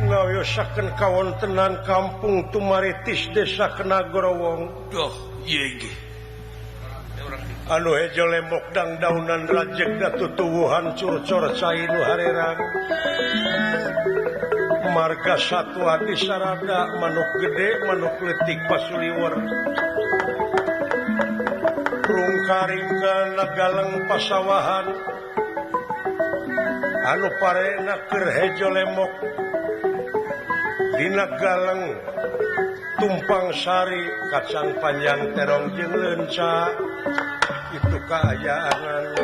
Ngawiyosakeun kawontenan kampung Tumaritis Desa Kenagorowong. Duh, ieu ge. Anu hejo lemok dangdaunan rajeg datutuwuhan curcor cai nu harerang. Marga satwa di sarada manuk gede manuk leutik pasuliwer. Rungkaring kana galeng pasawahan. Anu parena keur hejo lemok dina galeng tumpang sari kacang panjang terong jeung leunca itu kaayaan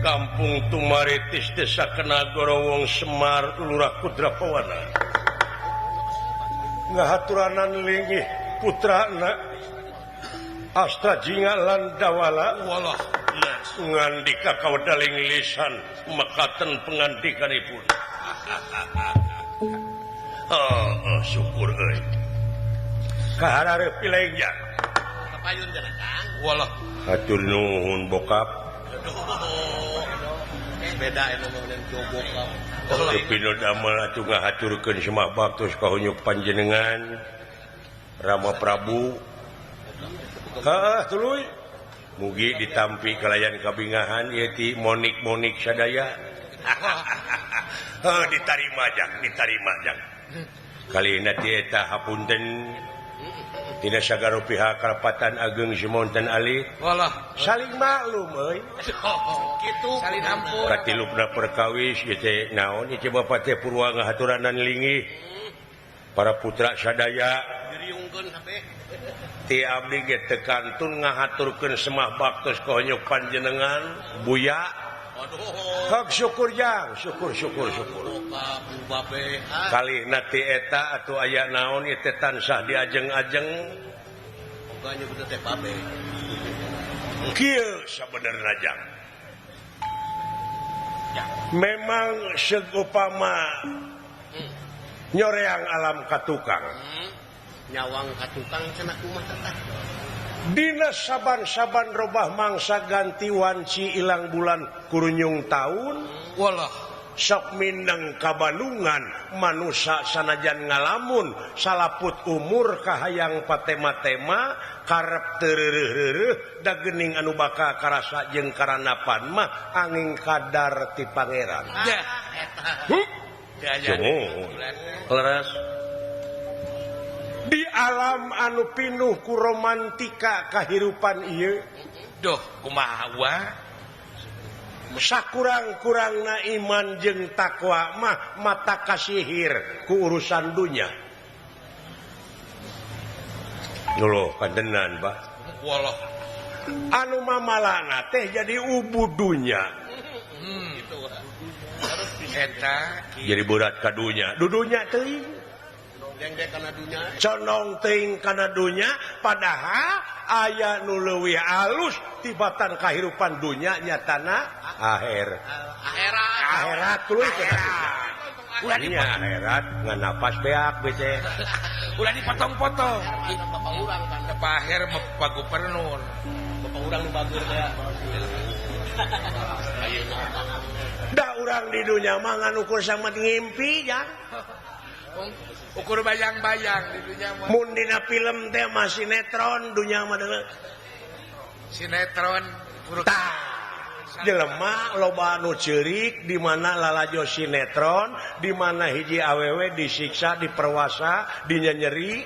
Kampung Tumaritis Desa Kenagorowong Semar Lurah Kudrapawana ngahaturanan linggih putrana Asta Jinga lan Dawala walah ngandika kawedaling lisan mekaten pengandikanipun. Oh, syukur euy. Kaharareup pilaing jang. Kapayun cenah Kang. Walah, hatur nuhun bokap. Beda emang meureun bokap. Teu pino damel atuh ngahaturkeun semah baktos ka hunyuk panjenengan Rama Prabu. Heeh, tuluy. Mugi ditampi kalayan kabingahan ieu ti monik-monik sadaya. Heuh, ditarima jang, ditarima jang. Kalina ti eta hapunten tina sagara pihak Karapatan Ageng Simonten Ali. Walah, saling maklum euy. Kitu saling ampun. Katilupna perkawis ieu teh naon ieu bapa teh purwa ngahaturanan linggih. Para putra sadaya diriungkeun kabeh. Ti abdi ge teu kantun ngahaturkeun semah baktos ka honyok panjenengan Buya. Aduh. Hak syukur jang, syukur syukur syukur. Kalihna ti eta atuh aya naon ieu teh tansah diajeng-ajeng. Boga nyebut teh babe. Kieu sabenerna jang. Memang seupama nyoreang alam katukang. Nyawang katukang cenah kumaha tah. Dina saban-saban robah mangsa ganti wanci ilang bulan kurunyung taun. Walah, sok mindeng kabalungan manusa sanajan ngalamun salaput umur kahayang patema-tema karep teu reureuh-reureuh da geuning anu bakal karasa jeung karanapan mah angin kadar ti pangeran. Dah eta. Leres. Di alam anu pinuh ku romantika kahirupan ieu. Duh, kumaha wa? Sakurang-kurangna iman jeung takwa mah mata kasihir ku urusan dunya. Loh, kadenan, Pak. Walah. Anu mamalana teh jadi ubu dunya. Eta jadi berat ka dunya. Dudunya teuing. Condong teuing kana dunya padahal aya nu leuwih alus tibatan kahirupan dunya nyatana akhir. Akhirat. Akhirat tuluy ulah akhirat ngan napas beak bece. Ulah dipotong-potong. Bapak urang kan Pak Aher Pak Gubernur. Bapak urang nu bagus teh. Ayeuna. Da urang di dunya mah ngan ukur samet ngimpi jang. Ukur bayang-bayang di dunya mah. Mun dina film teh mah sinetron dunya mah deuleu. Sinetron tah jelema loba anu ceurik di mana lalajo sinetron, di mana hiji awewe disiksa, diperwasa, dinyenyeri,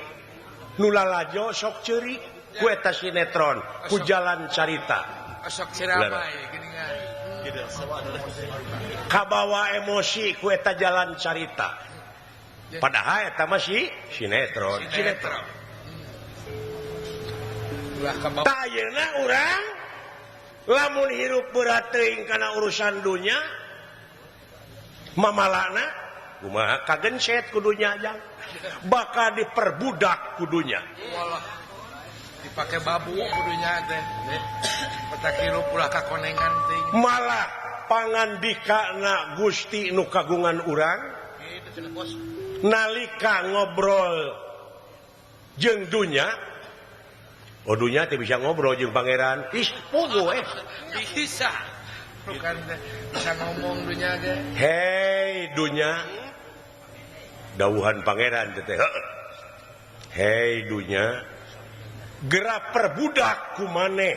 nu lalajo sok ceurik ku eta sinetron, ku jalan carita. Sok ciramai geuningan. Kabawa emosi ku eta jalan carita. Padahal eta mah si sinetron, sinetron. Tah ayeuna urang lamun hirup berat teuing kana urusan dunya mamalana kumaha kagenset ku dunya jang bakal diperbudak ku dunya. Walah, dipake babu ku dunya teh. Petak hirup ulah kakonengan teuing. Malah pangandikana Gusti nu kagungan urang nalika ngobrol jeung dunya Oh dunya teh bisa ngobrol jeung pangeran. Ih, puguh eh. Bisa. Bukan bisa ngomong dunya ge. Hei dunya. Dawuhan pangeran teh. Hei dunya. Gerak perbudak ku maneh.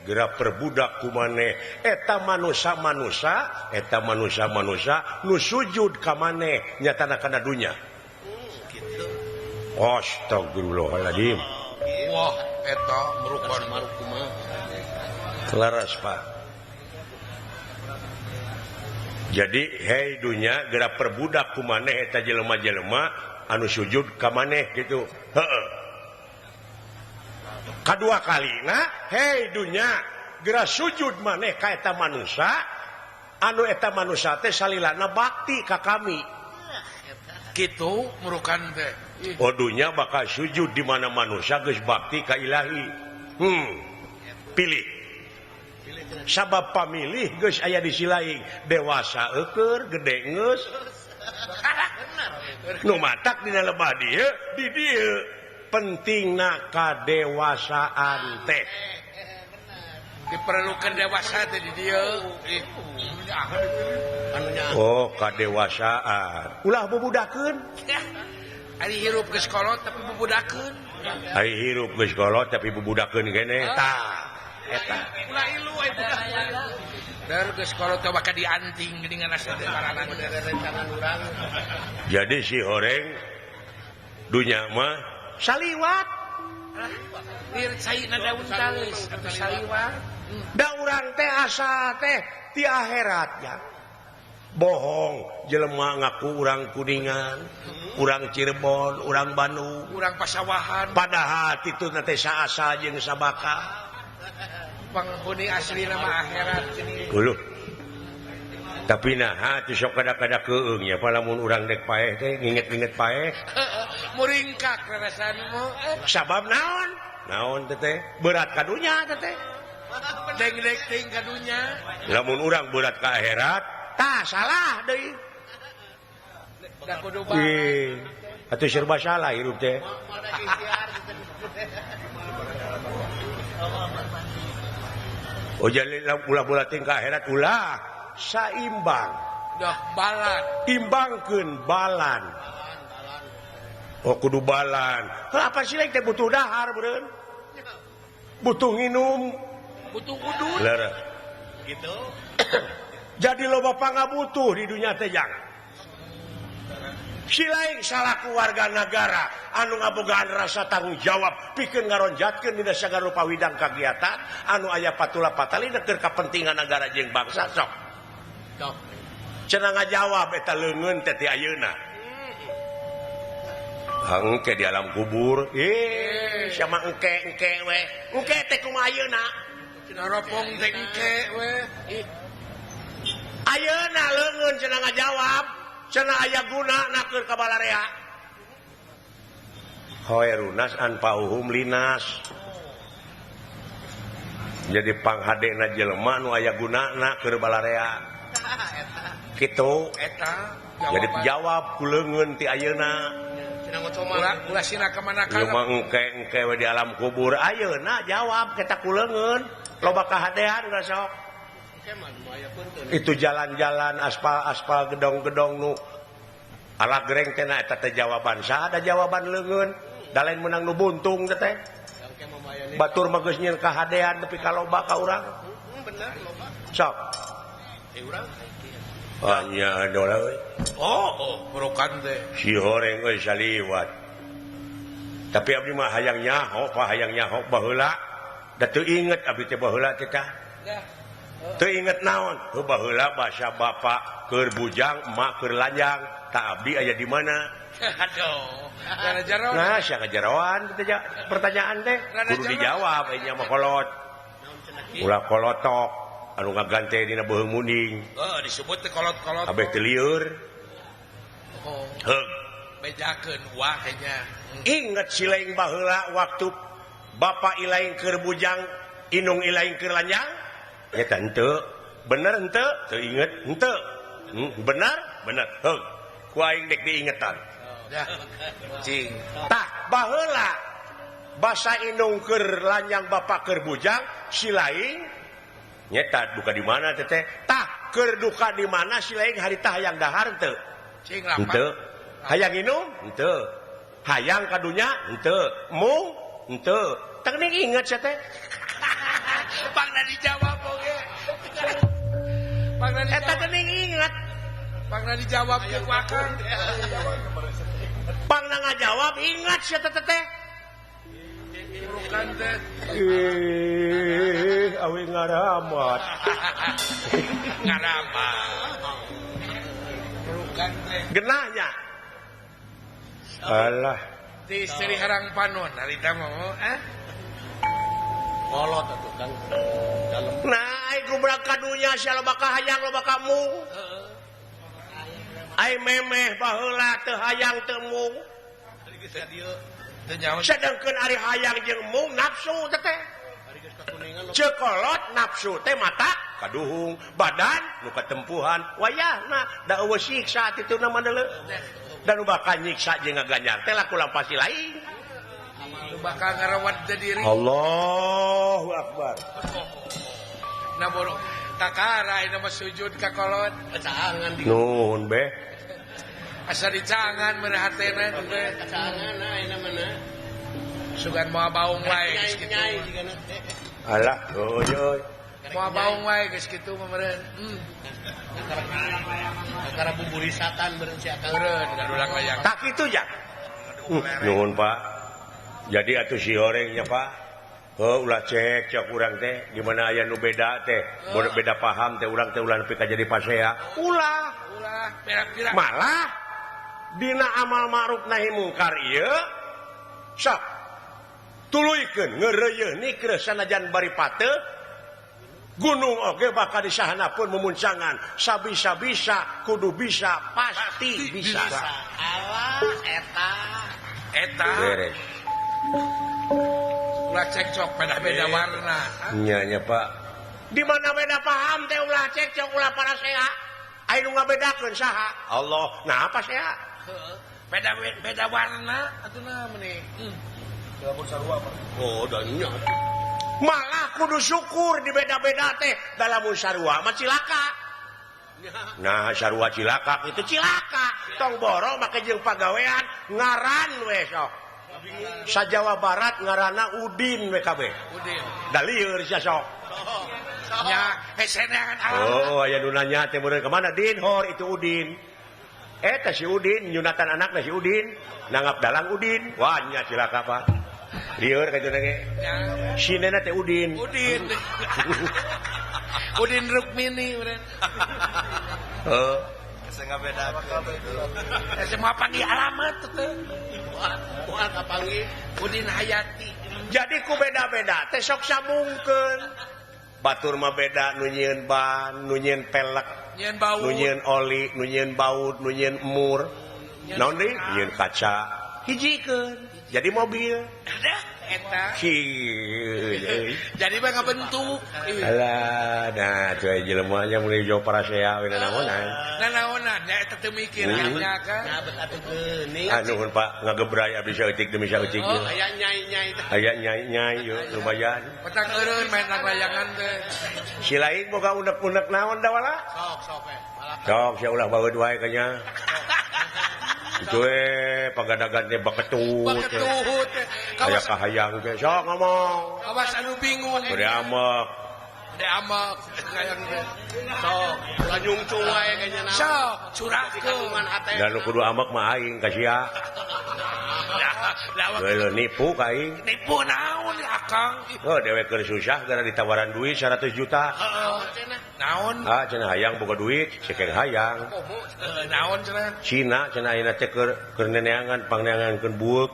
Gerak perbudak ku maneh. Eta manusa-manusa, eta manusa-manusa nu sujud ka maneh nyatana kana dunya. Gitu. Astagfirullahaladzim. Wah, eta merupakan kumaha. Laras Pak. Jadi hei dunya gerak perbudak ku maneh eta jelema-jelema anu sujud ka maneh gitu. Heeh. Kadua kalina hei dunya gerak sujud maneh ka eta manusa anu eta manusa teh salilana bakti ka kami. Kitu merukan teh. Oh dunya bakal sujud di mana manusia geus bakti ka ilahi. Pilih. Sabab pamilih geus aya di silaing dewasa eueur gede geus. Nu matak dina lebah dieu di dieu pentingna kadewasaan teh. Diperlukan dewasa teh di dieu. Oh kadewasaan. Ulah bubudakeun. Ari hirup geus kolot tapi bubudakeun. Ari hirup geus kolot tapi bubudakeun keneh. Tah eta. Ulah ilu aya budak. Der geus kolot teh bakal dianting geuningan asa teh paranan rencangan urang. Jadi si horeng dunya mah saliwat. Lir caina daun tales atuh saliwat. Da urang teh asa teh ti akhiratnya. Bohong jelema ngaku urang Kuningan, urang Cirebon, urang Bandung, urang Pasawahan. Padahal titu teh saasa jeung sabaka. Penghuni asli nama akhirat gini. Uluh. Tapi naha teu sok kada-kada keung nya lamun urang dek paeh teh nginget-nginget paeh. Muringkak rarasanmu. Sabab naon? Naon teh berat ka dunya teh. Deng-deng ting ka dunya. Lamun urang berat ka akhirat tah salah deui. Da kudu bae. Atuh serba salah hirup teh. Oh jadi ulah-ulah tingkah akhirat ulah saimbang. Dah balan. Imbangkeun balan. Oh kudu balan. Heuh apa sih teh butuh dahar beureun? Butuh nginum, butuh udun. Leres. Gitu. Jadi loba pangabutuh di dunia teh jang. Si lain salaku warga negara anu ngabogaan rasa tanggung jawab pikeun ngaronjatkeun dina sagala rupa widang kagiatan anu aya patula patali keur kapentingan negara jeung bangsa sok. Cenah ngajawab eta leungeun teh ti ayeuna. Engke di alam kubur, sama engke-engke we. Engke teh kumaha ayeuna? Cenah ropong teh engke we. Ayeuna leungeun cenah ngajawab, cenah aya guna nakeun ka balarea. Khairunas anfa'uhum linas. Jadi panghadena jelema nu aya gunana keur balarea. Kitu eta jadi jawab ku leungeun ti ayeuna. Ulah sina ka mana ka. Ieu mah engke-engke we di alam kubur ayeuna jawab kita ku leungeun loba kahadean ulah sok. Itu jalan-jalan aspal-aspal gedong-gedong nu ala gereng teh na eta teh jawaban saha da jawaban leungeun da lain meunang nu buntung teh teh. Batur mah geus nyieun kahadean nepi ka loba ka urang. Bener loba. Sok. Urang. Ah nya dola euy. Oh, merukan teh. Si horeng euy saliwat. Tapi abdi mah hayang nyaho, pa hayang nyaho baheula. Da teu inget abdi teh baheula teh tah. Teu inget naon? Heuh baheula basa bapa keur bujang, emak keur lanjang. Tah abdi aya di mana? Aduh. Rada jero. Nah, sia kajeroan teh pertanyaan teh. Kudu dijawab aya mah kolot. Ulah kolotok anu ngagante dina beuheung munding. Heuh, disebut teh kolot-kolot. Abeh teu lieur. Oh. Heug. Bejakeun wah nya. Inget si laing baheula waktu bapa ilaing keur bujang, indung ilaing keur lanjang? Eta henteu. Bener henteu? Teu inget henteu. Bener? Bener. Heug. Ku aing dek diingetan. Dah. Cing. Tah baheula Basa indung keur lanyang bapak keur bujang si lain nyeta duka di mana teteh tah keur duka di mana si lain harita hayang dahar teu cing lapar henteu hayang inum henteu hayang kadunya henteu mung henteu tah geuning inget sia teh pangna dijawab oge pangna eta geuning inget pangna dijawab ku akang pangna ngajawab inget sia teh teh bukan teh ih awi ngaramat ngaramat bukan teh genahnya alah di Seri Harang Panon harita mau kolot atuh Kang dalem nah ai gubrak kadunya sia loba kahayang loba kamu ai memeh baheula teu hayang teu mung sedangkan ari hayang jeung mung nafsu teh teh cekolot nafsu teh mata kaduhung badan nu katempuhan wayahna da eueuh siksa tituna mah deuleu dan nu bakal nyiksa jeung ngaganjar teh laku lampah si lain nu bakal ngarawat teh diri Allahu akbar nah boro kakara ayeuna mah sujud ka kolot caangan di nuhun beh asa dicangan mere hatena teh caangan ayeuna mana sugan moal baung wae geus kitu alah euy moal baung wae geus kitu mah meureun kakara buburisatan meureun si akang meureun gadulang layang tak kitu ja nuhun Pak jadi atuh si horengnya Pak heuh ulah cek cek urang teh di mana aya nu beda teh beda paham teh urang teh ulah nepi ka jadi pasea ulah ulah pira-pira malah dina amal ma'ruf nahi mungkar ieu sok tuluykeun ngeureuyeun nikreuh sanajan bari pateuh gunung oge bakal disahana pun memuncangan sabisa-bisa kudu bisa pasti bisa alah eta eta beres ulah cekcok beda-beda warna nya nya Pak di mana beda paham teh ulah cekcok ulah parasea aya nu ngabedakeun saha Allah nah apa sea beda beda warna atuh meni oh dan nya malah kudu syukur di beda-beda teh dalam sarua mah cilaka nah sarua cilaka itu cilaka tong boro make jeung pagawean ngaran we sok sa Jawa Barat ngaranna Udin we kabeh Udin da lieur sia sok nya heseneangan alam oh aya nu nanya teh meureun ka mana Din hor itu Udin eta si Udin nyunatan anakna si Udin nanggap dalang Udin wah nya cilaka Pak lieur ka teh ge sinena teh Udin Udin Udin Rukmini meureun heuh semua panggil alamat teh moal kapanggih Udin Hayati jadi ku beda-beda teh sok sambungkeun batur mah beda nu nyieun ban nu nyieun pelek nu nyieun oli nu nyieun baut nu nyieun emur naon deui nyieun kaca hijikeun jadi mobil eta jadi mah ngabentuk alah nah cuy jelema nya mun jauh parasea we nanaonan nanaonan nya eta teu mikir nya kan nya bet atuh geuning nuhun Pak ngagebray abdi saeutik demi saeutik oh aya nyai-nyai aya nyai-nyai yo lumayan petang eureun main layangan teh si lain boga unek-unek naon da wala sok sok we sok sia ulah baeud wae kanya itu pagadagan teh baketut baketut aya kahayang teh sok ngomong awas anu bingung bade amek bade amek hayang teh sok ulah nyungcung wae kanya naon sok curahkeun da nu kudu amek mah aing ka sia leuh nipu ka aing nipu naon akang heuh dewek keur susah gara ditawaran duit 100 juta naon ah cenah hayang boga duit cekeng hayang naon cenah Cina cenah ayeuna teh keur neneangan pangneangankeun bueuk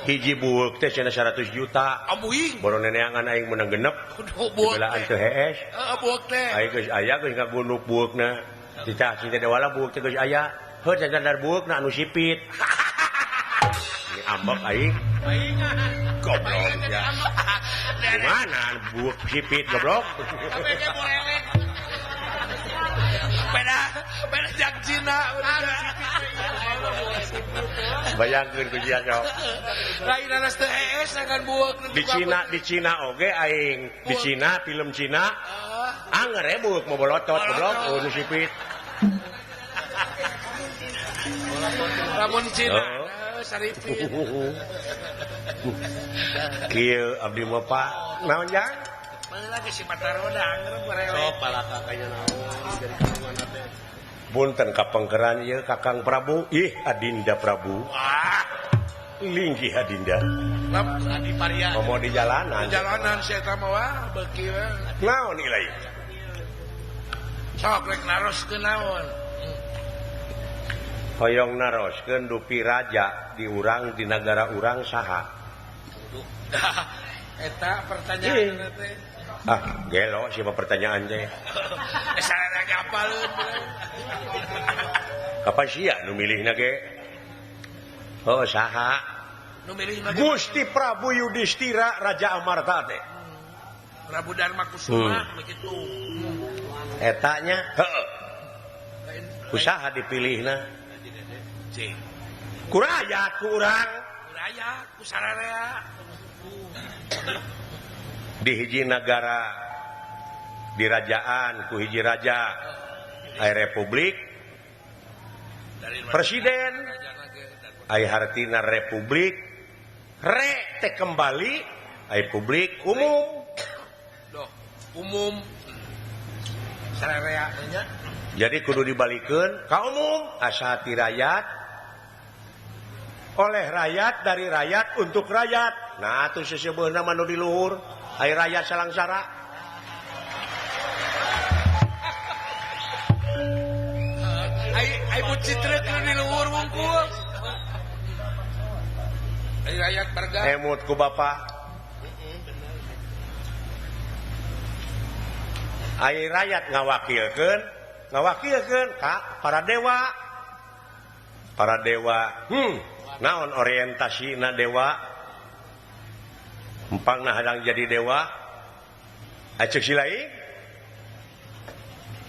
hiji bueuk teh cenah 100 juta abuing boro neneangan aing meunang genep dibelaan teu hees heeh bueuk teh aing geus aya geus ngagunduk bueukna titah cinta dewala bueuk teh geus aya heuh cenah bueukna anu sipit ambek aing goblok ya gimana bueuk sipit goblok beda beda jak Cina Bayangkeun ku sia sok. Lain anas teu ees akan bueuk di Cina oge aing di Cina film Cina anger we bueuk mobolotot goblok oh nu sipit. Lamun Cina saripit. Kieu abdi mah Pak naon jang? Baheula ge si Pataroda anger barele. Sok palaka kaya naon jadi kumaha teh. Punten kapengkeran ieu Kakang Prabu. Ih Adinda Prabu. Wah. Linggih Adinda. Lap adi paria. Komo di jalanan. Di jalanan si eta mah wah beuki we. Naon ieu lain? Sok rek naroskeun naon? Hoyong naroskeun dupi raja di urang di nagara urang saha? Eta pertanyaan teh. Ah, gelo siapa pertanyaan teh? Sarana ge apaleun. Kapan sia nu milihna ge? Oh, saha? Nu milihna Gusti Prabu Yudhistira Raja Amarta teh. Prabu Dharma Kusuma begitu. Eta nya, heeh. Usaha dipilihna. Ku rakyat ku urang. Ku rakyat ku sararea. Di hiji nagara dirajaan ku hiji raja aya republik presiden aya hartina republik re teh kembali aya publik umum doh umum sararea nya. Jadi kudu dibalikeun ka umum asa ti rakyat oleh rakyat dari rakyat untuk rakyat. Nah atuh seseubeuna mah nu di luhur ai rakyat salangsara. Ai bucitreuk nu di luhur wungkul. Ai rakyat barga. Emut ku bapak. Ai rakyat ngawakilkeun ka para dewa. Para dewa, naon orientasina dewa? Empangna hadang jadi dewa. Aceuk si lain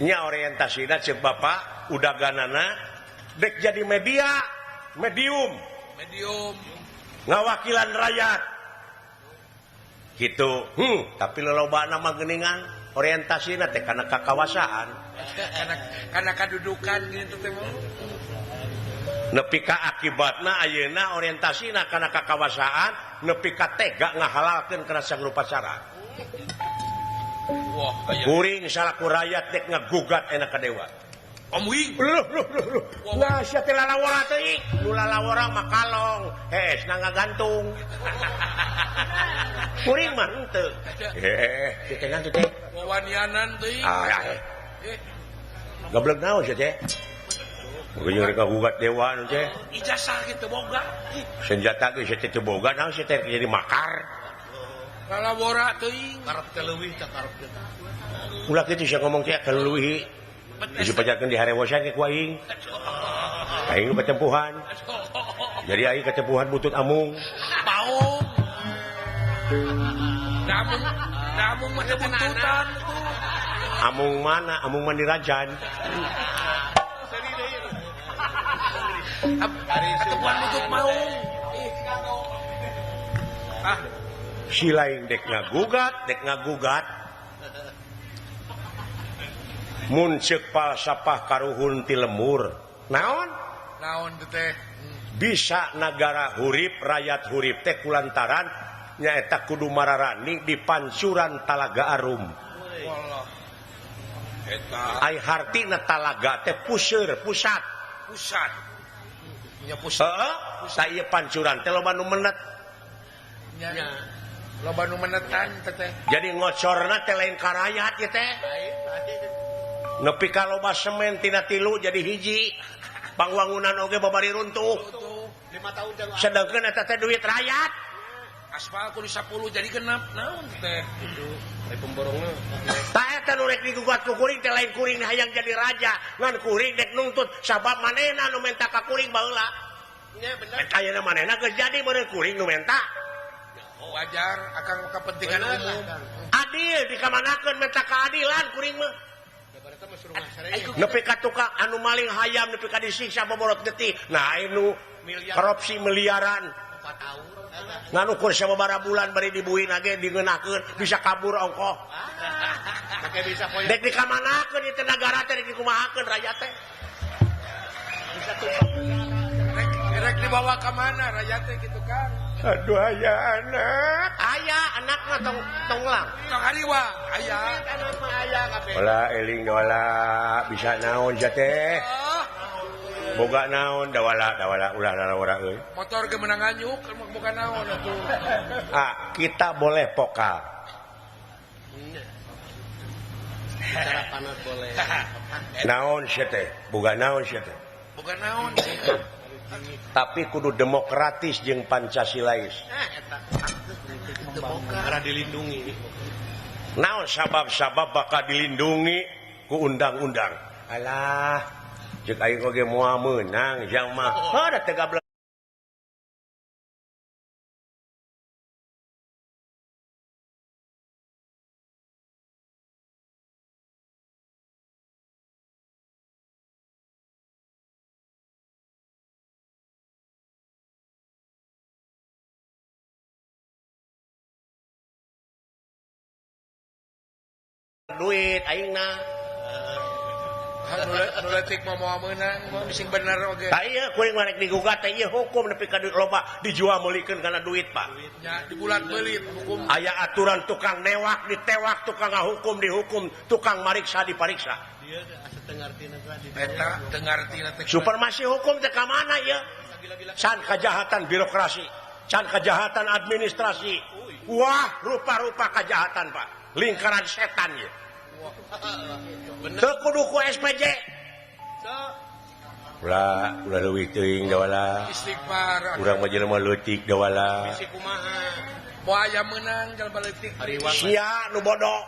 nya orientasina ceuk bapak udaganana dek jadi media, medium. Medium ngawakilan rakyat. Gitu. Tapi lolobana mah geuningan orientasina teh kana kakawasaan. Kana kadudukan gitu teh mah. Nepi ka akibatna ayeuna orientasina kana kakawasaan nepi ka tega ngahalalkeun kana sagrupa cara. Wah, kuring salaku rakyat dek ngagugat enak ka dewa. Om Wing. Luh luh luh. Nah, sia teh lalawora teuing. Nu lalawora mah kalong, hees na ngagantung. Kuring mah henteu. Teh ngan teh. Wawanianan teuing. Ah, Gablek naon sia teh? Mungkin mereka gugat dewa nu teh. Ijazah gitu boga. Senjata ge sia teh teu boga naon sia teh jadi makar. Lalawora teuing. Karep teh leuwih teh karep teh. Ulah kitu sia ngomong teh kaleuwih. Dipajarkeun di harewosan ke ku aing. Aing nu patempuhan. Jadi aing katempuhan butut amung. Baung. Damung, damung mah buntutan. Amung mana? Amung mandirajan. Katempuhan butut maung. Ah, si lain dek ngagugat, Mun ceuk falsafah karuhun ti lemur. Naon? Naon teh? Bisa nagara hurip, rakyat hurip teh kulantaran nyaeta kudu mararani di pancuran Talaga Arum. Wallah. Eta ai hartina talaga teh puseur, pusat. Pusat. Nya pusat. Heeh, ta ieu pancuran teh loba nu menet. Nya. Loba nu menetan teh teh. Jadi ngocorna teh lain ka rakyat ieu teh. Nepi ka loba semen tina tilu jadi hiji. Pangwangunan oge babari runtuh. 5 tahun sedangkan eta teh duit rakyat. Aspal kudu 10 jadi genap naon teh. Ai pemborongna. Ta eta nu rek digugat ku kuring teh lain kuring hayang jadi raja, ngan kuring dek nuntut sabab manehna nu menta ka kuring baheula. Nya bener. Eta ayeuna manehna geus jadi meureun kuring nu menta. Wajar akang kepentingan umum. Adil dikamanakeun menta keadilan kuring mah. Nepi ka tukang anu maling hayam nepi ka disiksa boborot getih. Nah anu korupsi miliaran. Ngan ukur sababaraha bulan bari dibuin ge digeunahkeun bisa kabur ongkoh. Dek dikamanakeun ieu teh nagara teh dek dikumahakeun rakyat teh. Bisa tumpah. Rek dibawa ka mana rakyat teh kitu Kang? Aduh aya anak. Aya anak mah tong tonglang. Tong hariwa aya. Anak mah aya kabeh. Wala eling wala bisa naon sia teh. Boga naon dawala dawala ulah lalawara euy. Motor ge meunang nganyuk bukan naon atuh. Ah, kita boleh pokal. Cara panas boleh. Naon sia teh? Boga naon sia teh? Boga naon. Tapi kudu demokratis jeung Pancasilais. Karena dilindungi. Naon sabab-sabab bakal dilindungi ku undang-undang. Alah, jeung aing oge moal meunang jang mah. Heuh teu gablek. Duit aingna. Nu leutik mah moal meunang, mah sing bener oge. Tah ieu kuring mah rek digugat teh ieu hukum nepi ka loba dijual meulikeun kana duit, Pak. Nya dibulat-belit hukum. Aya aturan tukang newak ditewak, tukang ngahukum dihukum, tukang mariksa dipariksa. Dieu asa teu ngartina teh. Eta teu ngartina teh. Supremasi hukum teh ka mana ieu? Can kejahatan birokrasi, can kejahatan administrasi. Wah, rupa-rupa kejahatan, Pak. Lingkaran setan ieu. Teu kudu ku SPJ. Ulah, ulah leuwih teuing dawala. Istighfar. Urang mah jelema leutik dawala. Bisi kumaha? Moal aya meunang jelema leutik. Sia nu bodoh.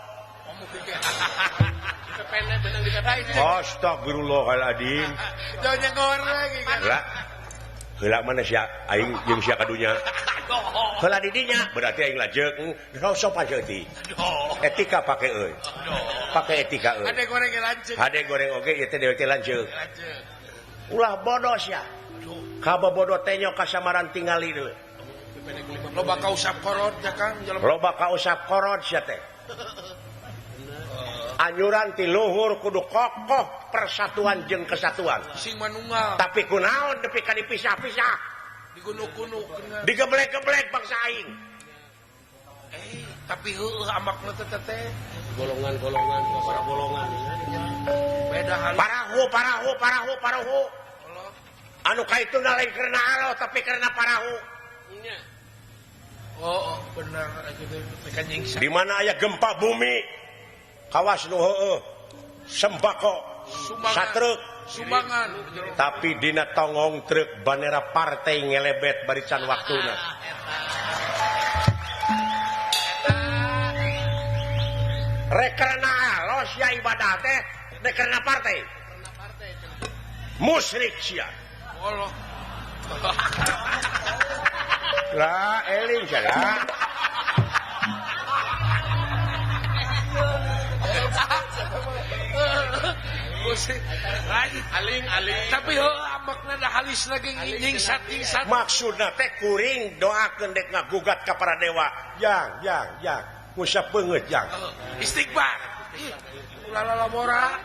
Astagfirullahaladzim. Jangan goreng kan. Lah. Heula mana sia aing jeung sia ka dunya. Heula di dinya berarti aing lajeuk. Sopan seutik. Etika pake euy. Pake etika euy. Hade goreng ge lanceuk. Hade goreng oge ieu teh dewek teh lanceuk. Ulah bodoh sia. Kabobodo teh nyo kasamaran tingali deui. Loba kausap korot ya Kang. Loba kausap korot sia teh. Anyuran ti luhur kudu kokoh persatuan jeung kesatuan. Sing manunggal. Tapi kunaon nepi ka dipisah-pisah. Digunuk-gunuk. Digeblek-geblek bangsa aing. Tapi heueuh amakna teh teh golongan-golongan, para golongan. Beda hal. Parahu, parahu, parahu, parahu. Anu kaituna lain karena Allah tapi karena parahu. Nya. Oh, bener gitu teh nyingsa. Di mana aya gempa bumi? Kawas nu heueuh sembako satruk sumbangan tapi dina tongong truk bandera partai ngelebet barisan waktuna. Rek karena alos ya ibadah teh rek karena partai musyrik sia. Allah lah eling sia lah. Aling aling tapi heuh amakna da halis lagi nyingsat nyingsat. Maksudna teh kuring doakeun dek ngagugat ka para dewa. Yang yang yang ngusap beungeut yang. Istighfar. Ulah lalabora.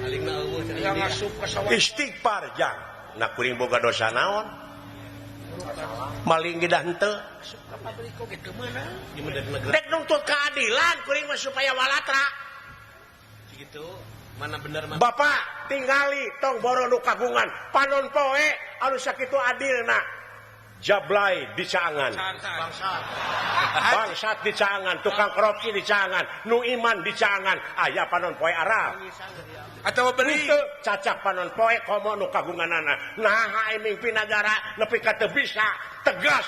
Aling na eueuh yang asup ka sawah. Istighfar jang. Nah kuring boga dosa naon? Maling ge dah henteu. Asup ka pabrik oge teu meunang. Dek nuntut keadilan kuring mah supaya walatra. Gitu. Mana bener mana. Bapak tingali tong boro nu kagungan panon poe anu sakitu adilna jablay dicaangan bangsat dicaangan tukang korupsi dicaangan nu iman dicaangan aya panon poe Arab atawa beli cacak panon poe komo nu kagunganana nah ai mingpin nagara nepi ka teu bisa tegas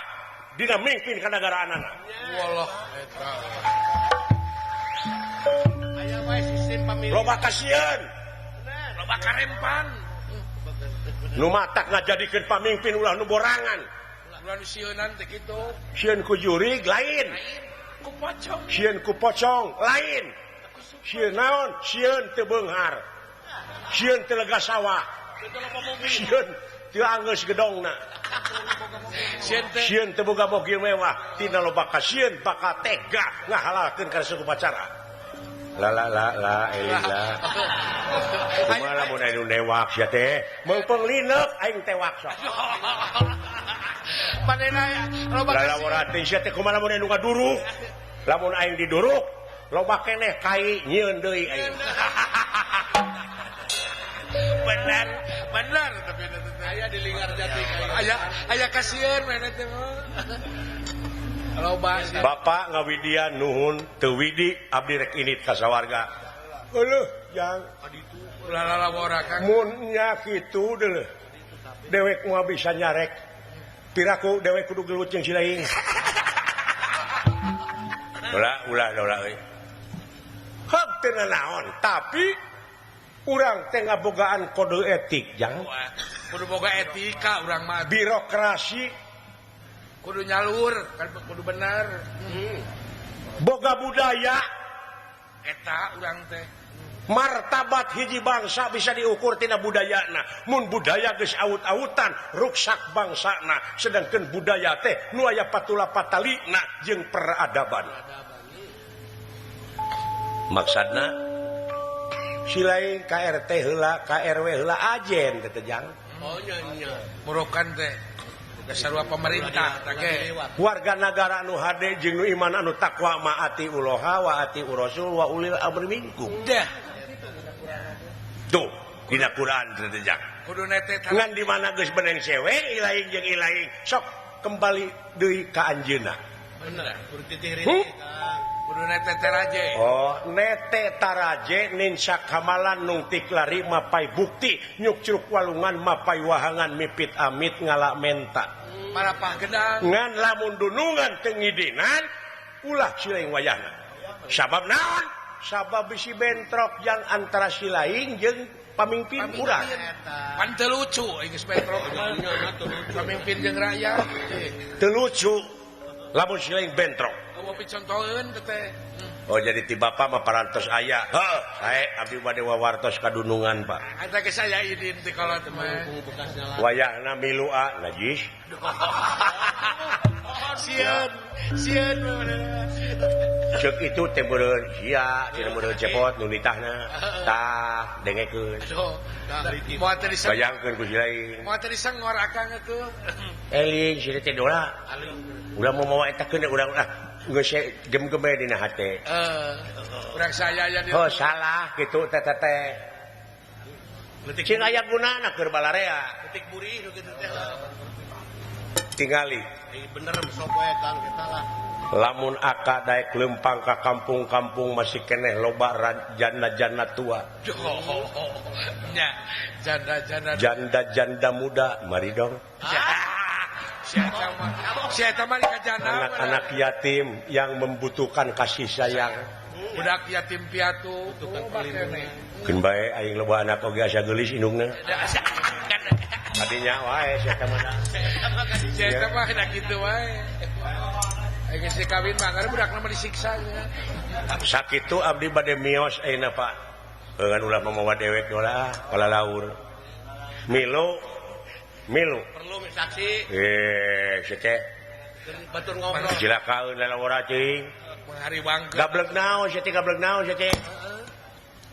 dina mingpin ka nagaraanana. Wallah eta aya wae sistem pamilih. Loba kasieun. Loba karempan. Nu matak ngajadikeun pamimpin ulah nu borangan. Ulah nu sieunan teh kitu. Sieun ku jurig lain. Ku pocong. Sieun ku pocong lain. Ku Sieun naon? Sieun teu beunghar. Sieun teu lega sawah. Sieun teu anggeus gedongna. Sieun teu boga mobil mewah. Tina loba kasieun bakal tega ngahalalkeun kana upacara. La la la la eling la. Kumaha lamun anu newak sia teh? Meungpeung lineuk aing tewak sok. Manehna loba lalawara teh sia teh kumaha lamun anu ngaduruk? Lamun aing diduruk, loba keneh kai nyieun deui aing. Benar, benar tapi aya di Linggar Jati. Aya aya kasieun manehna teh mah. Loba Bapak ngawidian nuhun teu widi abdi rek init ka sawarga. Euleuh jang ulah lalawara Kang. Mun nya kitu deuleuh. Dewek moal bisa nyarek. Piraku dewek kudu gelut jeung si lain. Ulah ulah ulah euy. Heuh teu nanaon, tapi urang teh ngabogaan kode etik jang. Kudu boga etika urang mah. Birokrasi kudu nyalur, kudu bener. Boga budaya eta urang teh. Martabat hiji bangsa bisa diukur tina budayana. Mun budaya geus aut-autan ruksak bangsana, sedangkan budaya teh nu aya patula patalina jeung peradaban. Maksudna si lain KRT heula, KRW heula ajen teh jang. Oh nya nya. Murokan teh sarua pemerintah teh warga negara anu hade jeung nu iman anu takwa maati uloha wa ati urasul wa ulil amri minkum. Dah. Tuh dina Quran teh jang. Kudu nete ngan di mana geus beneng seweng ilaing jeung ilaing sok kembali deui ka anjeunna. Bener, kudu titih ritih. Kudu nete taraje. Oh, nete taraje ninsa kamalan nungtik lari mapai bukti nyukcruk walungan mapai wahangan mipit amit ngalak menta. Marapah gedang. Ngan lamun dunungan teu ngidinan ulah silaing wayahna. Sabab naon? Sabab bisi bentrok yang antara silaing jeung pamimpin urang. Pan teu lucu geus bentrok. Pamimpin jeung rakyat. Teu lucu lamun silaing bentrok. Teh. Oh jadi ti bapak mah parantos aya. Heuh, sae abdi bade wawartos kadunungan, Pak. Eta ge saya idin ti kolot mah. Wayahna milu a najis. Sieun, sieun. Ceuk itu teh meureun sia, cenah meureun cepot nu nitahna. Tah, dengekeun. Moal teh diseng. Bayangkeun ku si lain. Moal teh disengor akang atuh. Eling si teh dola. Ulah mau mawa eta keun urang ah geus gem-geme dina hate. Urang saya aya di. Oh salah kitu teh teh. Cing aya gunana keur balarea. Ketik burih nu kitu teh. Tingali. Bener sok we Kang eta lah. Lamun aka daek lempang ka kampung-kampung masih keneh loba janda-janda tua. Nya, janda-janda. Janda-janda muda, mari dong. Anak-anak yatim yang membutuhkan kasih sayang. Budak yatim piatu. Keun bae aing loba anak oge asa geulis indungna. Tadinya wae sia teh mah. Sia teh mah da kitu wae. Aing geus kawin mah ngar budakna mah disiksa nya. Sakitu abdi bade mios ayeuna Pak. Heuh ulah mamawa dewek dola palalaur. Milu milu. Perlu saksi. Eh, sia teh. Batur ngobrol. Cilakaeun lalawara cing. Menghariwangkeun. Gablek naon sia teh gablek naon sia teh.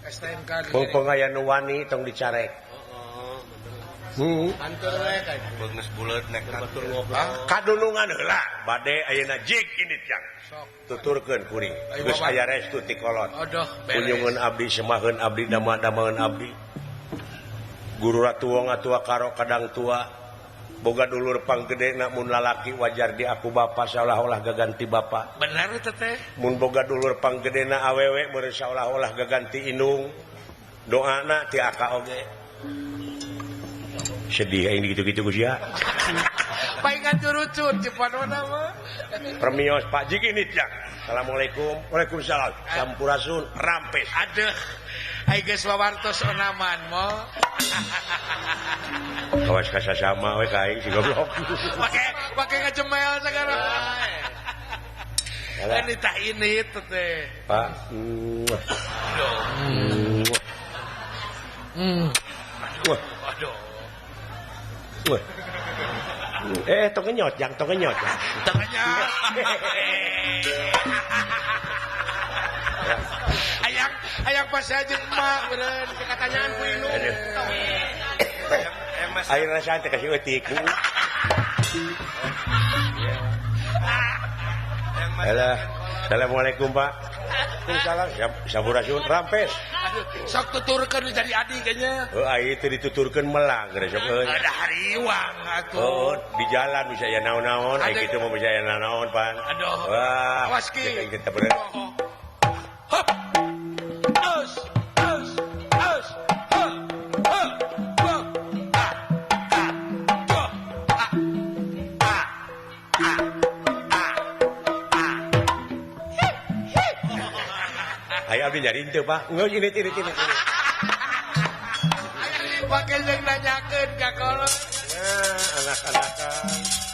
STNK. Mumpung aya nu wani tong dicarek. Kantor we ka geus buleut nek batur ngobrol. Kadunungan heula bade ayeuna jig ini jang. Tuturkeun kuring. Geus aya restu ti kolot. Kunjungeun abdi semaheun abdi dama-damaeun abdi. Guru ratu wong atua karo kadang tua. Boga dulur panggedena mun lalaki wajar di aku bapa seolah-olah gaganti bapa. Bener teh teh. Mun boga dulur panggedena awewe meureun seolah-olah gaganti indung. Doana ti aka oge. Sedih aing gitu-gitu ku sia. Paingan curucut cepat mana mah. Permios Pak Jiki ini jang. Assalamualaikum. Waalaikumsalam. Sampurasun rampes. Aduh. Aing geus wawartos onaman mo. Kawas kasasama we ka aing si goblok. Pake pake ngajemel sagala. Kan tah ini teh. Pak. Aduh. Aduh. Wah. Tong ngenyot, jang tong ngenyot. Tong ngenyot. Hayang hayang pas aja emak beureun katanyaan ku Inu. Air rasa teh kasih eutik. Alah, assalamualaikum Pak. Salam, sampurasun rampes. Sok tuturkeun jadi adi kayaknya. Oh, ai teu dituturkeun melang geus sok euy. Ada hariwang atuh. Oh, di jalan bisa aya naon-naon, ai kitu mah bisa aya naon-naon pan. Aduh. Wah, awas ki. Kita bener. Hop. Aus, aus, aus. Ha, ha, ha. A, a, do, a, a, a, a, a. Ayo abdi nyari teu Pak. Ngeus ini ini ini. Pake jeung nanyakeun ka kolot. Anak-anakan.